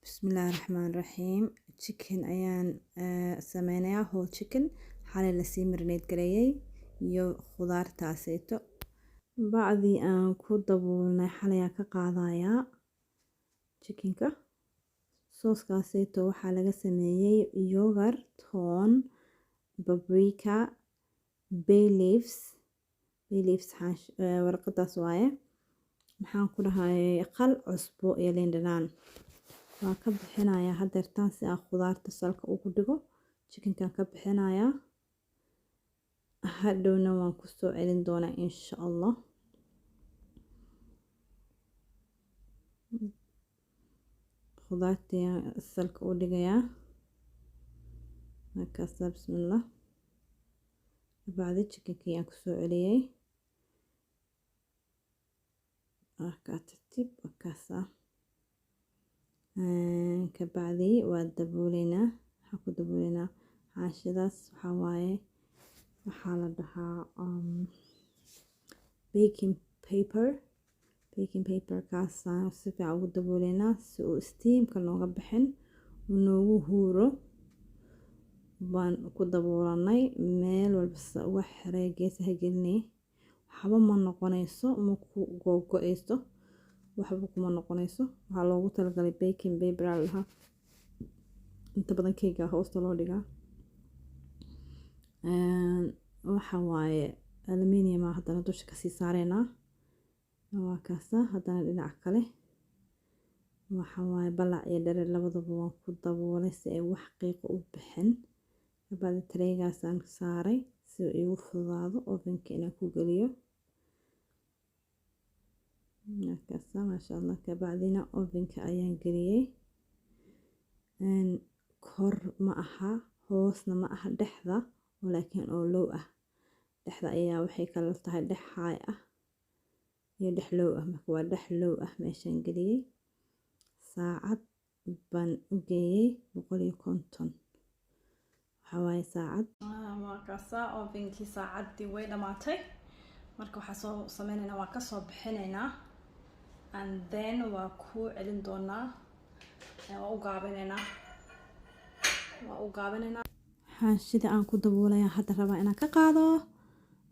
Bismillahi Raxmaani Raxiim. Chicken ayaan sameynayaa, whole chicken xalay lasii marinate gareeyay iyo khudaartaaseyto. Bacdii aan ku daboolnay xalay aan ka qaadayaa chickenka. Sauce-kaaseyto waxaa laga sameeyay yogurt, toon, paprika, bay leaves, bay leaves warqadaas waaye. Maxaan ku dhahay, khal, cusbo iyo liin dhanaan. Waan ka bixinayaa hadeertaan si aan khudaarta salka ugu dhigo. Chickenkan ka bixinayaa, hadhowna waan kusoo celin doonaa, insha Allah. Khudaartii salka u dhigayaa markaasa. Bismillah. Kabacdi chickenkii aan kusoo celiyay markaa tartiib markaasa. Kabacdi waa dabooleynaa. Waxaa ku dabooleynaa xaashidaas, waxaa waaye, waxaa la dhahaa baking paper. Baking paper kaasaan si fiican ugu dabooleynaa si uu steamka nooga bixin, uu noogu huuro baan ku daboolanay. Meel walba uga xiray, geesaha gelinay. Waxba ma noqonayso, ma ku googo-eyso, waxba kuma noqonayso. Waxaa loogu talagalay baking paper aa la dhahaa. Inta badan keega hoosta loo dhigaa. Waxa waaye aluminium haddana dusha kasii saareynaa. Waa kaasa. Haddana dhinac kale waxa waaye balac iyo dherer labadaba waan ku daboolay si ay wax qiiqa u bixin. Kabacdi treygaasaan saaray si uu iigu fududaado ovenka inaan ku geliyo. Markaasa, maasha Allah. Kabacdina ovenka ayaan geliyey. Kor ma aha, hoosna ma aha, dhexda, laakiin oo low ah. Dhexda ayaa waxay kala tahay dhex high ah iyo dhex low ah. Marka waa dhex low ah meeshaan geliyey. Saacad baan u geeyey, 150 waxaa waaye saacad. Waa kaasa, ovenkii saacaddii way dhamaatay. Marka waxaa soo sameyneynaa, waa kasoo bixinaynaa and then waa ku celin doonaa, waa u gaabinaynaa, waa u gaabinaynaa. Xaanshida aan ku daboolaya hadda rabaa inaan ka qaado.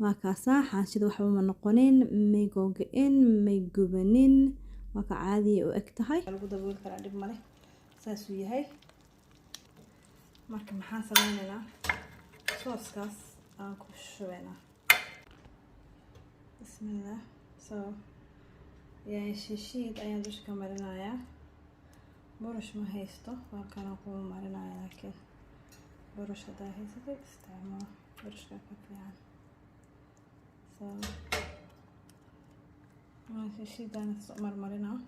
Waa kaasaa, xaanshida waxba ma noqonin, may googo-in, may gubanin, waa ka caadiya u eg tahay. Lagu dabooli karaa, dhib male, saasuu yahay. Marka maxaan sameyneynaa? Saucekaas aan ku shubeynaa. Bismillah. So shishiid ayaan dusha ka marinayaa. Burush ma haysto, waa kuma marinaya, laakiin burush haddaa haysatay isticmaal, burushka ka fiican. So shishiidaan marmarinaa.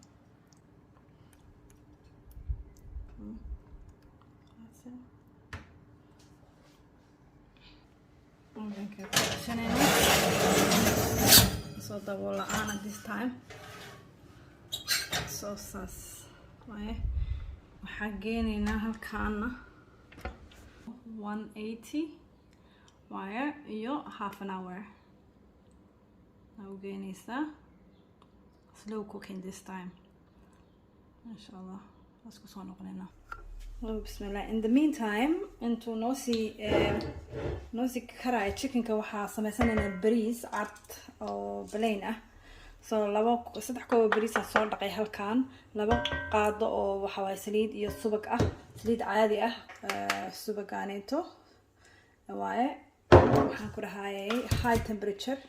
That's it. Ovenka ku gashanayna soo dabool la-aana this time. So saas waaye. Waxaa geenaynaa halkaana 180 waaye iyo half an hour aa u geenaysaa. Slow cooking this time, insha Allah. Isku soo noqonaynaa. Oh, bismillah. In the meantime, intuu noosii karaayo chickenka, waxaa sameysanaynaa bariis cad oo plain ah. So labo, saddex koob oo bariis aan soo dhaqay halkan, 2 qaado oo waxa waaye saliid iyo subag ah, saliid caadi ah, subagaaneeto waaye. Waxaan ku dhahayay high temperature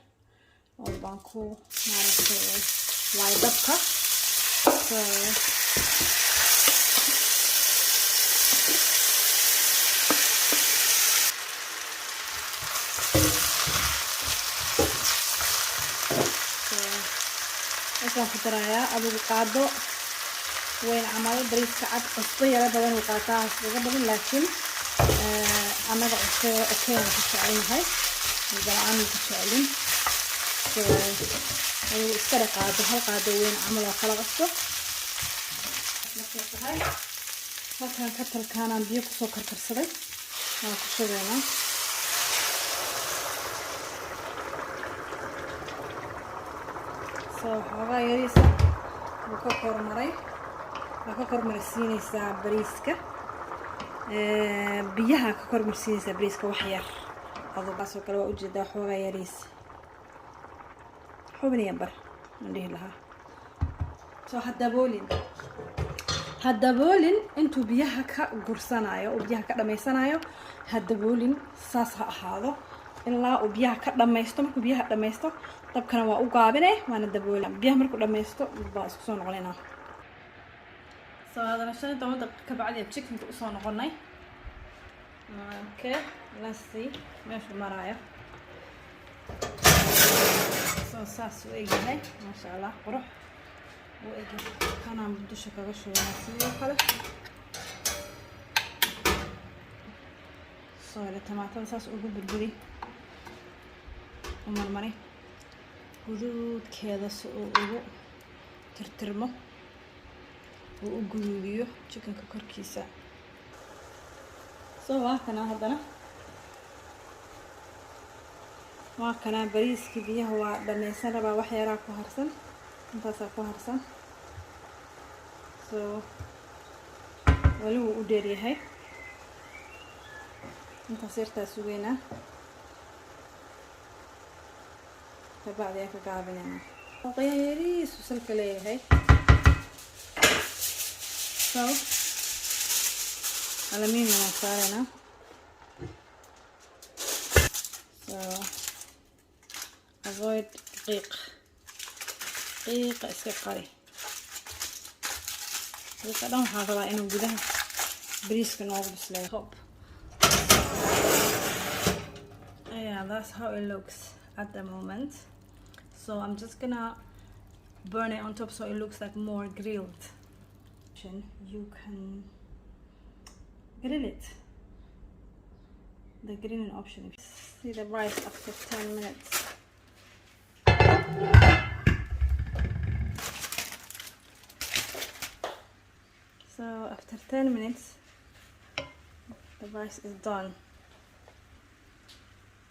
oo baan ku maaragtay waaye dabka. So waxaan ku darayaa adigu qaado weyn camal bariiska cad. Cusbo yaro badan uu qaataa, uga badan, laakiin annaga cusbo okay aan ku jecelnahay, la-aan ku jecelin. So adigu iskale qaado, hal qaado weyn camal oo kala cusbo. Markay tahay, halkan kettlekanaan biyo kusoo karkarsaday waan ku shubaynaa. So xoogaa yariisa wuu ka kormaray. Waa ka kormarsiinaysaa bariiska, biyaha ka kormarsiinaysaa bariiska wax yar. Adugaasoo kale waa ujeedaa, xoogaa yariis, xubniya bar aan dhihi lahaa. So ha daboolin, ha daboolin intuu biyaha ka gursanayo oo biyaha ka dhamaysanayo. Ha daboolin, saas ha ahaado ilaa uu biyaha ka dhamaysto. Markuu biyaha dhamaysto, dabkana waa u gaabine, waana daboolin. Biyaha markuu dhamaysto baa isku soo noqonayna. So haddana 15 daqiiqo ka bacdi chickenka usoo noqonay. Okay, let's see meeshuu maraayo. So saas u egyahay, maasha Allah, qurux u egyahay. Kanaan dusha kaga shubana sidoo kale. So tamaatada saas ugu burburi, u marmari guduudkeeda si uu ugu tirtirmo, uu u guduudiyo chickenka korkiisa. So waa kanaa, haddana waa kanaa bariiskii. Biyaha waa dhammaysan rabaa, wax yaraa ku harsan, intaasaa ku harsan. So weli wuu u dheeryahay, intaas yartaa sugeynaa, kabacdi aan ka gaabinayna. Qoyaan yariisu salka leeyahay. So aluminium waan saaraynaa. So avoid qiiq, qiiqa iska qari. Qiiqa dhan waxaan rabaa inuu gudaha bariiska noogu bisleeyo. Top. Yeah, that's how it looks at the moment. So I'm just gonna burn it on top so it looks like more grilled. You can grill it, the grilling option. See the rice after 10 minutes. So after 10 minutes the rice is done.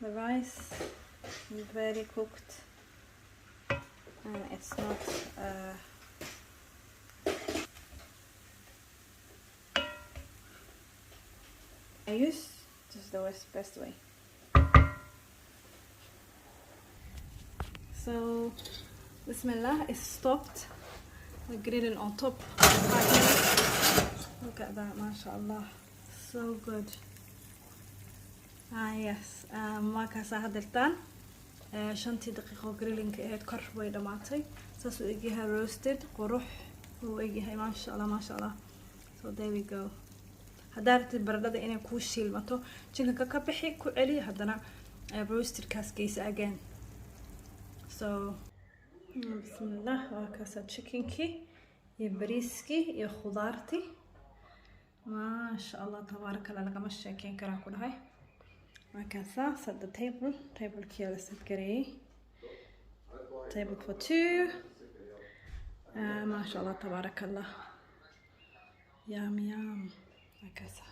The rice is very cooked and it's not I use this is the best way. So Bismillah, it's stopped the grilling on top. 5 minutes. Look at that, mashallah, so good. Ah yes, waa kaasaa hadeertaan 5-tii daqiiqo grillingka ahayd kor way dhamaatay. Saas uu egyahay, roasted qurux uu egyahay, maasha Allah, maasha Allah. So there we go. Haddaa rabtid baradhada inay kuu shiilmato, chickenka ka bixi, ku celi haddana roastedkaas geysa again. So bismillah, waa kaasaa chickenkii iyo bariiskii iyo khudaartii, maasha Allah, tabaaraka Allah, lagama sheekeyn karaa ku dhahay. Waa kaasaa, set the table, tablekii la set gareeyay, table for two. Maasha Allah, tabaaraka Allah, yum yum. Waa kaasaa.